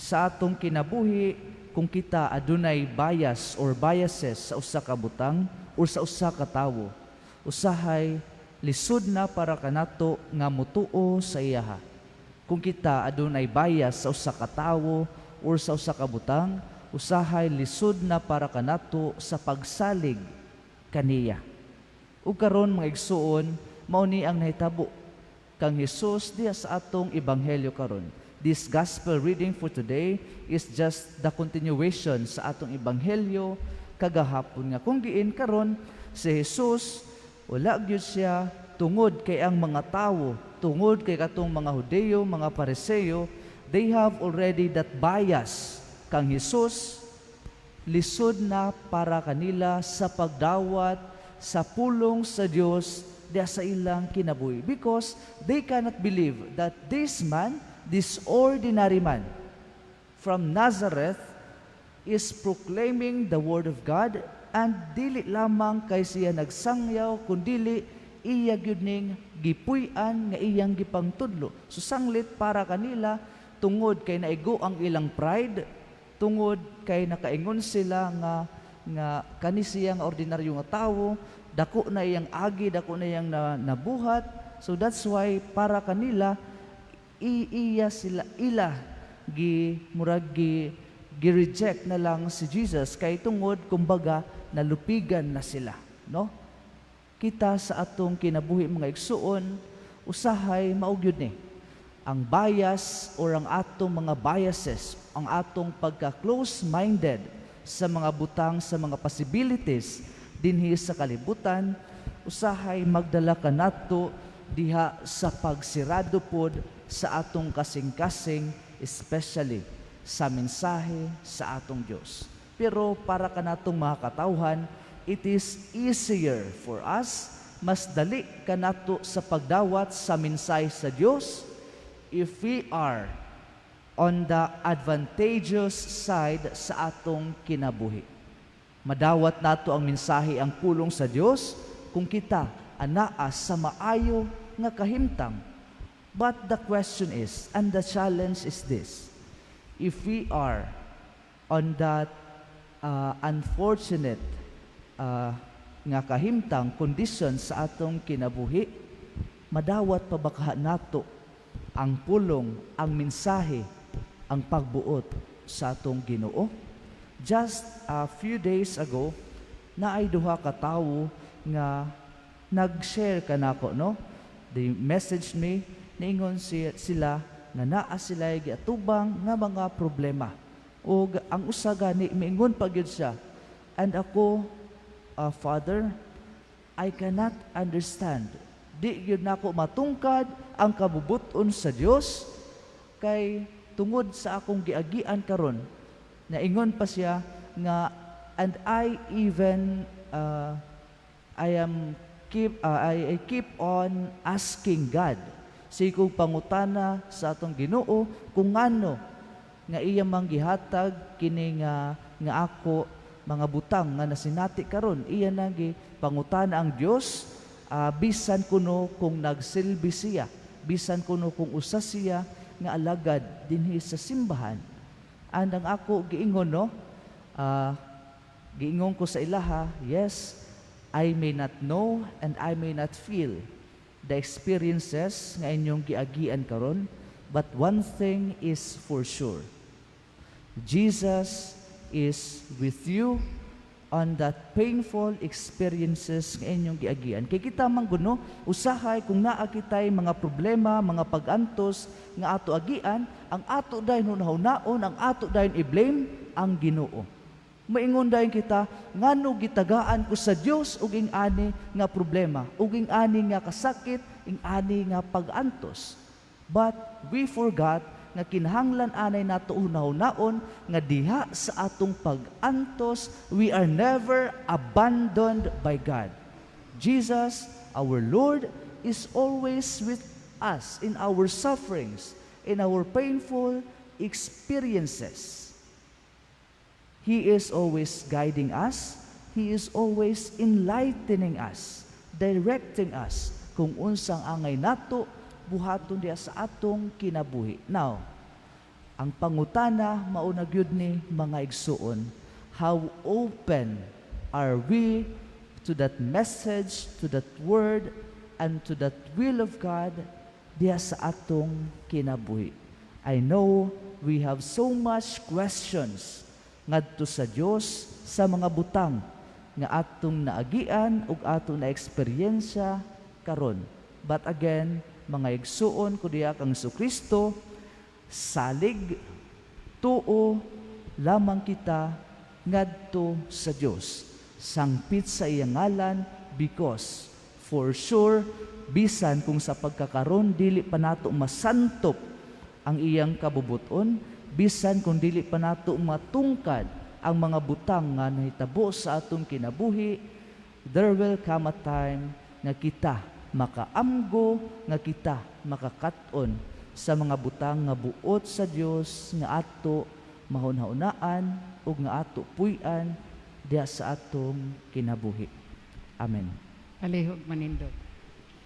Sa atong kinabuhi, kung kita adunay bias or biases sa usa ka butang or sa usa ka tawo, usahay lisod na para kanato nga mutuo sa iyaha. Kung kita adunay bias sa usa ka tawo or sa usa ka butang, usahay lisod na para kanato sa pagsalig kaniya. Ug karon, mga igsuon, mao ni ang nahitabo kang Hesus diha sa atong ebanghelyo karon. This gospel reading for today is just the continuation sa atong ebanghelyo kagahapon nga kung diin karon si Jesus wala gyud siya tungod kay ang mga tawo, tungod kay katong mga Hudeyo, mga Pariseo, they have already that bias kang Hesus. Lisod na para kanila sa pagdawat sa pulong sa Dios diha sa ilang kinabuhi because they cannot believe that this man, this ordinary man from Nazareth, is proclaiming the word of God, and dili lamang kay siya nagsangyaw kundili iya gyud ning gipuy-an nga iyang gipangtudlo. So sanglit para kanila, tungod kay naigo ang ilang pride, tungod kay nakaingon sila nga kani siya nga ordinaryo nga tawo, dako na iyang agi, dako na iyang nabuhat. So that's why para kanila iya sila ila gi murag gi gi-reject na lang si Jesus kay tungod kumbaga nalupigan na sila, no? Kita sa atong kinabuhi, mga igsuon, usahay mao gyud ni ang bias or ang atong mga biases, ang atong pagka close-minded sa mga butang, sa mga possibilities dinhi sa kalibutan, usahay magdala kanato diha sa pagsirado pod sa atong kasing-kasing, especially sa mensahe sa atong Dios. Pero para kanatong mga katawhan, it is easier for us, mas dali kanato sa pagdawat sa mensahe sa Dios if we are on the advantageous side sa atong kinabuhi. Madawat nato ang mensahe, ang pulong sa Dios, kung kita anaa sa maayo nga kahimtang. But the question is, and the challenge is this, if we are on that unfortunate nga kahimtang, condition sa atong kinabuhi, madawat pa ba kaha nato ang pulong, ang mensahe, ang pagbuot sa atong Ginoo? Just a few days ago, naay duha ka tawo nga nag-share kanako, no? They messaged me, niingon sila nga naa sila giatubang nga mga problema. Ug ang usa gani miingon pa gyud siya, "And ako, Father, I cannot understand. Di gyud nako matungkad ang kabubut-on sa Dios kay tungod sa akong giagian karon." Naingon pa siya nga, "And I even I am keep I keep on asking God." Sige kong pangutana sa atong Ginoo kung ngano nga iya mang gihatag kini nga ako mga butang nga nasinati karon. Iya nang pangutana ang Dios, bisan kuno kung nagsilbi siya, bisan kuno kung usa siya nga alagad dinhi sa simbahan. And ang ako giingon, no, giingon ko sa ilaha, "Yes, I may not know and I may not feel the experiences nga inyong giagian karon, but one thing is for sure. Jesus is with you on that painful experiences nga inyong giagian." Kay kita man guno, usahay kung naa kitay mga problema, mga pag-antos nga ato agian, ang ato dayon hunahunaon, ang ato dayon i-blame ang Ginoo. Maingon dayon kita, ngano gitagaan ko sa Dios og ing-ani nga problema, ug ing-ani nga kasakit, ing-ani nga pag-antos? But we forgot nga kinahanglan anay nato hunahunaon nga diha sa atong pag-antos, we are never abandoned by God. Jesus, our Lord, is always with us in our sufferings, in our painful experiences. He is always guiding us. He is always enlightening us, directing us kung unsang angay nato buhaton diha sa atong kinabuhi. Now, Ang pangutana mao na gyud ni, mga igsuon, how open are we to that message, to that word, and to that will of God diha sa atong kinabuhi? I know we have so much questions ngadto sa Dios sa mga butang nga atong naagian ug atong na-eksperyensya karon. But again, mga igsuon ko diha kang Kristo, salig, tuo lamang kita ngadto sa Dios. Sangpit sa iyang ngalan, because for sure, bisan kung sa pagkakaron dili pa nato masantop ang iyang kabubuton, bisan kung dili pa nato matungkad ang mga butang nga nahitabo sa atong kinabuhi, there will come a time nga kita makaamgo, nga kita makakat-on sa mga butang nga buot sa Dios nga ato mahunahunaan ug nga ato puy-an diha sa atong kinabuhi. Amen. Palihog manindog.